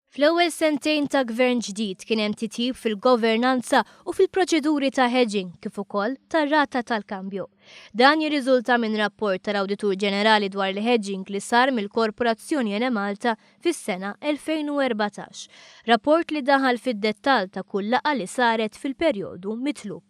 Fl-ewwel sentejn ta' gvern ġdid kien hemm titjib fil-governanza u fil-proċeduri ta' hedging kif ukoll tar-rata tal-kambju. Dan jirriżulta minn rapport tal-Awditur Ġenerali dwar il-hedging li sar mill-Korporazzjoni Enemalta fis-sena 2014. Rapport li daħal fid-dettall ta' kull laqgħa li saret fil-perjodu mitlub.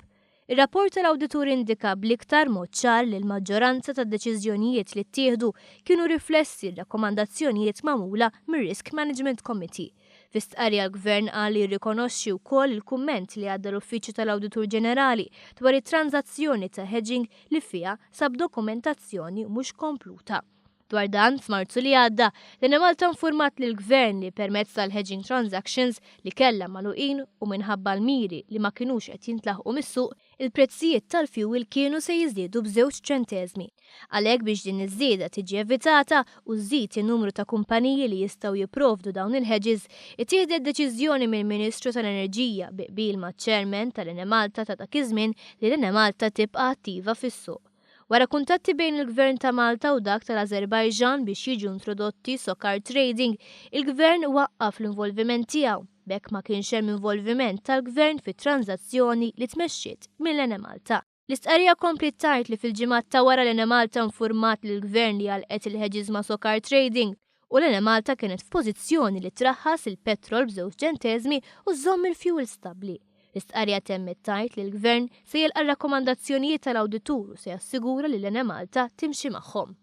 Ir-rapport tal-awditur indika bl-iktar mod ċar li l-maġġoranza tad-deċiżjonijiet li ttieħdu kienu riflessi r-rakkomandazzjonijiet magħmula mir-Risk Management Committee. Fi stqarrija l-Gvern qal li jirrikonoxxi wkoll il-kumment li għadda l-Uffiċċju tal-Awditur Ġenerali dwar it-tranżazzjoni ta' hedging li fiha sab dokumentazzjoni mhux kompluta. Dwar dan, f'Marzu li għadda, l-Enemalta nfurmat lill-Gvern li permezz tal-hedging transactions li kellha magħluqin u minħabba l-miri li ma kinux qed jintlaħqu mis-suq, il-prezzijiet tal-fjuwil kienu se jiżdiedu b'żewġ ċenteżmi. Għalhekk biex din iż-żieda tiġi evitata u żżid in-numru ta' kumpaniji li jistgħu jipprovdu dawn il-hedges, ittieħdet deċiżjoni mill-Ministru tal-Enerġija bi qbil maċ-Chairman tal-Enemalta ta' dak iż-żmien li l-Enemalta tibqa' attiva fis-suq. Wara kuntatti bejn il-Gvern ta' Malta u dak tal-Ażerbajġan biex jiġu introdotti SOCAR Trading, il-Gvern waqqaf l-involviment tiegħu. B'hekk ma kienx hemm involviment tal-Gvern fit-tranżazzjoni li tmexxiet mill-Enemalta. L-istqarrija kompliet tgħid li fil-ġimgħat ta' wara l-Enemalta nfurmat lill-Gvern li għalqet il-hedges ma' SOCAR Trading u l-Enemalta kienet f'pożizzjoni li traħħas il-petrol b'żewġ ċenteżmi u żżomm il-fjuwil stabbli. L-istqarrija temmet tgħid li l-Gvern se jilqa' r-rakkomandazzjonijiet tal-awditur u se jassigura li l-Enemalta timxi magħhom.